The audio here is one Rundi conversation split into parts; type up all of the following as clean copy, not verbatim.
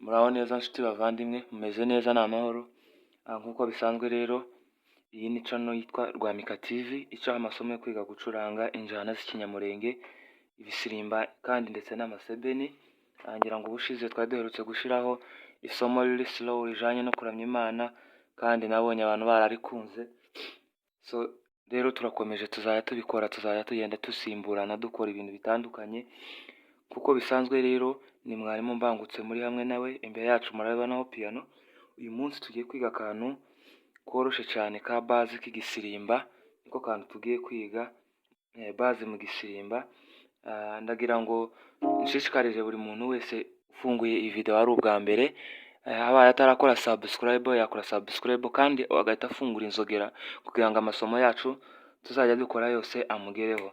Muraho neza nshuti bavandimwe, mumeze neza ni amahoro. Nk'uko bisanzwe rero, iyi ni channel yitwa Rwamika TV, icaho amasomo yo kwiga gucuranga injyana z'ikinyamurenge, ibisirimba kandi ndetse n'amasebeni. Ngira ngo ubushize twari duherutse gushiraho isomo riri slow rijanye no kuramya Imana, kandi nabonye abantu bararikunze. So rero turakomeje, tuzajya tubikora, tuzajya tugenda dusimburana dukora ibintu bitandukanye. Kuko bisanzwe rero ni mwarimu Mbangutse muri hamwe nawe, imbere yacu murabibonaho piano. Uyu munsi tugiye kwiga akantu koroshe cyane ka bass k'igisirimba, niko kantu tugiye kwiga, bass mu gisirimba. Ndagira ngo nshishikarize buri muntu wese ufunguye iyi video ari ubwa mbere, abaye atarakora subscribe yakora subscribe kandi agahita afungura inzogera kugira ngo amasomo yacu tuzajya dukora yose amugereho.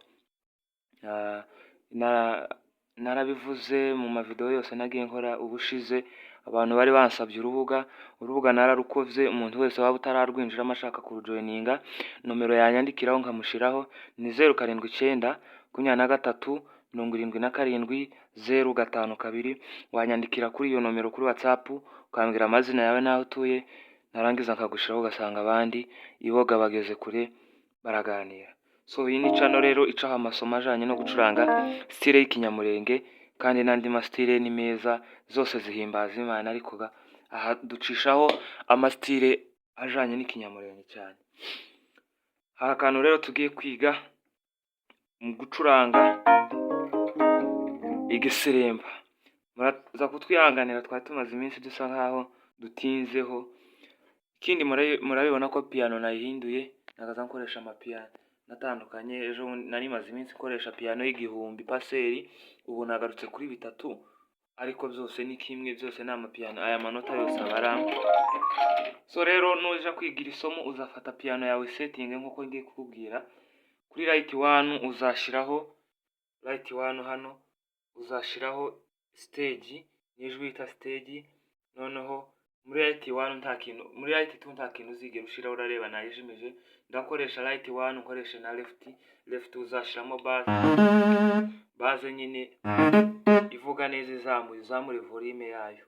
Narabivuze mu mavideo yose nagiye nkora ubushize, abantu bari bansabye urubuga, urubuga nararukoze. Umuntu wese waba utararwinjiramo ashaka kurujoininga, nomero yanyandikiraho nkamushiraho ni 0792377052. Wanyandikira kuri iyo nomero kuri WhatsApp, ukambwira amazina yawe n'aho utuye, narangiza nkagushiraho, ugasanga abandi iboga bageze kure baraganira. So iyi ni channel rero icaho amasomo ajanye no gucuranga style y'ikinyamurenge kandi n'andi ma style ni meza, zose zihimbaza Imana, ariko aha ducishaho ama style ajanye n'ikinyamurenge cyane. Hari akantu rero tugiye kwiga mu gucuranga igisirimba. Muraza kutwihanganira, twari tumaze iminsi dusa nkaho dutinzeho. Ikindi murabibona ko piano nayihinduye, nagaza nkoresha amapiyano atandukanye. Ejo nari maze iminsi nkoresha piano y'igihumbi paseri, ubu nagarutse kuri bitatu, ariko byose ni kimwe, byose ni amapiyano, aya manota yose aba ari amwe. So rero nuja kwiga iri somo, uzafata piano yawe, setting nk'uko ngiye kukubwira. Kuri right one uzashiraho right one, hano uzashiraho stage, n'ijwi bita stage. Noneho muri right one nta kintu, muri right two nta kintu uzigera ushiraho. Urareba nayijimije, ndakoresha right one, nkoreshe na left. Left uzashiramo bass, bass nyine ivuga neza, izamuye, uzamure volume yayo.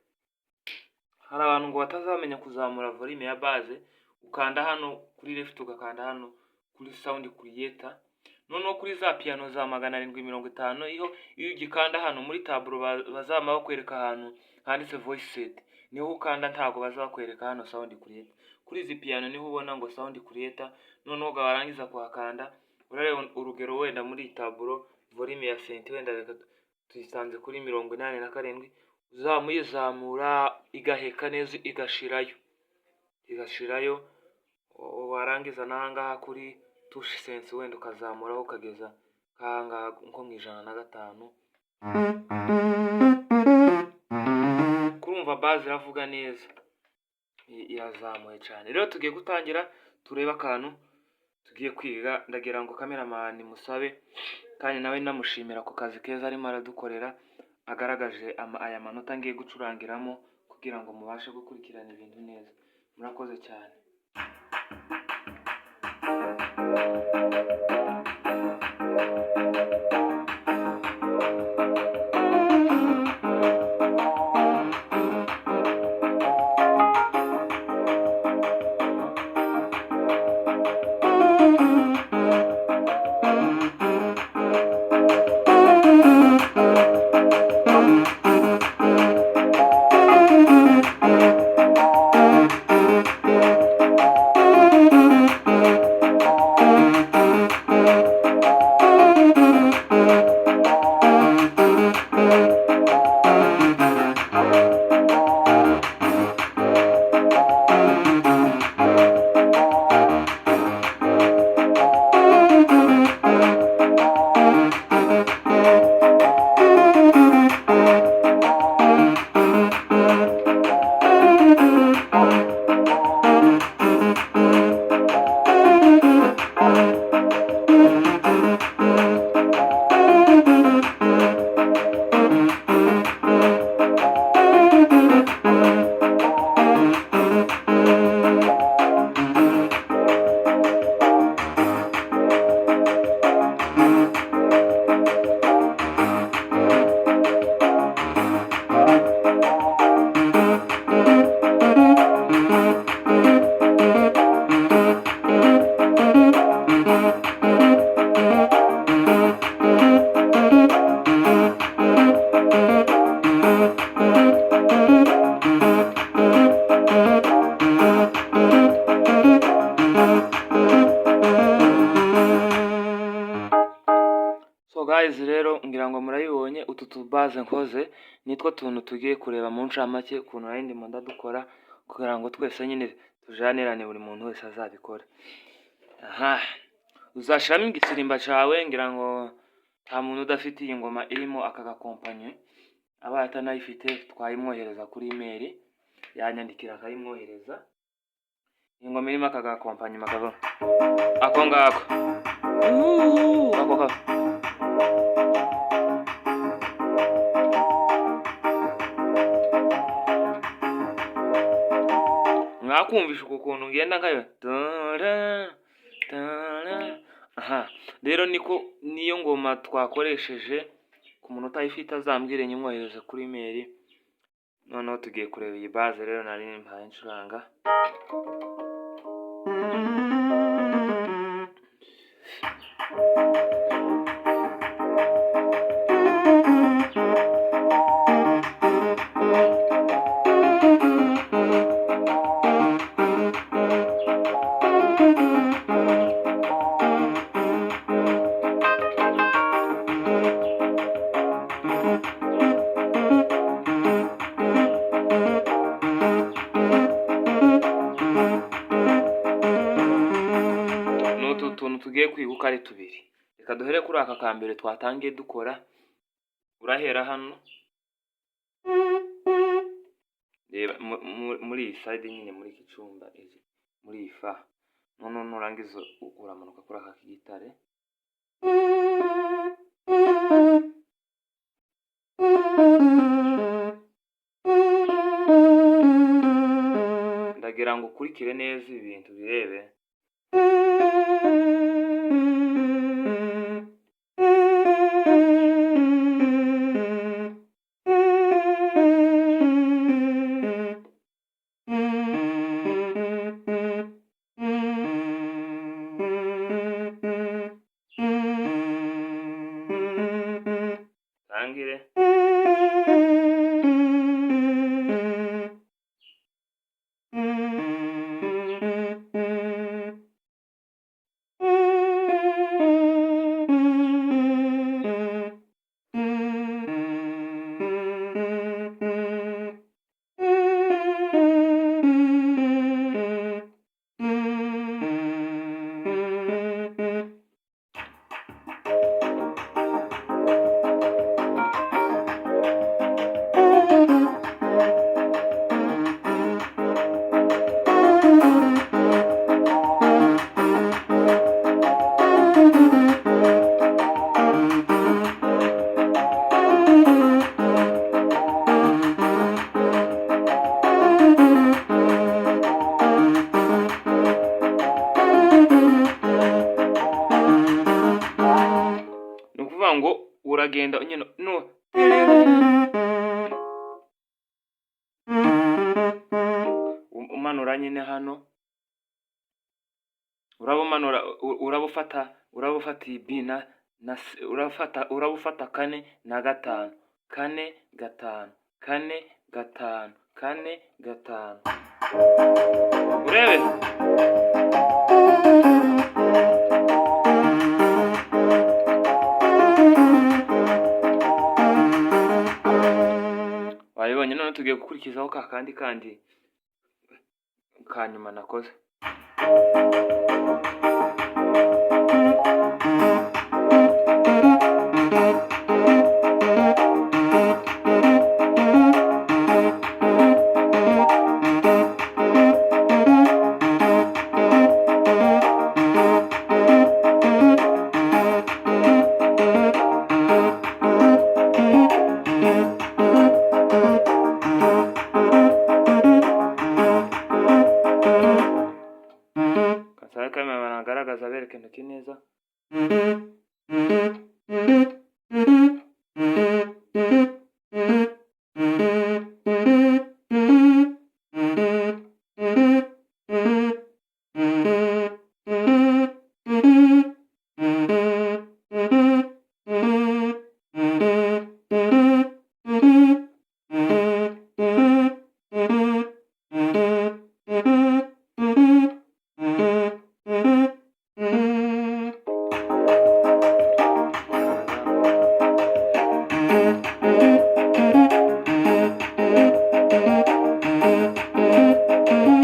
Hari abantu ngo batazamenya kuzamura volume ya bass. Ukanda hano kuri left, ugakanda hano kuri sound creator. Noneho kuri za piano za 750, iyo ugikanda hano muri tableau, bazama bakwereka ahantu handitse voice set, niho ukanda. Ntabwo bazakwereka hano sound creator. Kuri izi piano niho ubona ngo sound creator. Noneho warangiza kuhakanda, urareba urugero wenda muri iyi tableau volume ya synthé, wenda reka tuyisanze kuri 87, uzamuyizamura igaheka neza, igashirayo, igashirayo. Warangiza n'ahangaha kuri touch sense, wenda ukazamuraho ukageza nk'ahangaha nko mu 105. Kurumva bass iravuga neza, irazamuye cyane. Rero tugiye gutangira turebe akantu tugiye kwiga. Ndagira ngo cameraman musabe, kandi nawe namushimira ku kazi keza arimo aradukorera, agaragaje aya manota ngiye gucurangiramo kugira ngo mubashe gukurikirana ibintu neza. Murakoze cyane. Tubaze nkoze nitwo tuntu tugiye kureba mu ncamake ukuntu nari ndimo ndadukora, kugira ngo twese nyine tujanirane, buri muntu wese azabikore. Aha uzashiramo igisirimba cawe. Ngira ngo nta muntu udafite iyi ngoma irimo aka gakompanyi. Abaye atanayifite, twayimwohereza kuri email, yanyandikira akayimwohereza. Ingoma irimo aka gakompanyi makava ako ngako ako ka. Mwakumvisha uku kuntu ngenda nkayo tara. Aha rero niko niyo ngoma twakoresheje. Ku muntu utayifite azambwire nyimwohereze kuri email. Noneho tugiye kureba iyi baze rero nari mpaye ncuranga. Ni utu tuntu tugiye kwiga uko ari tubiri. Reka duhere kuri aka ka mbere twatangiye dukora. Urahera hano, reba muri iyi side nyine, muri iki cyumba, muri iyi fa. Noneho nurangiza uramanuka kuri aka kigitare. Ndagira ngo ukurikire neza ibi bintu birebe. Tangire. Ni ukuvuga ngo uragenda nyine no umanura nyine hano, uraba umanura, uraba ufata iyi B na C, uraba ufata kane na gatanu, kane gatanu, kane gatanu, kane gatanu. Urebe. Wabibonye? None tugiye gukurikizaho ka kandi ka nyuma nakoze.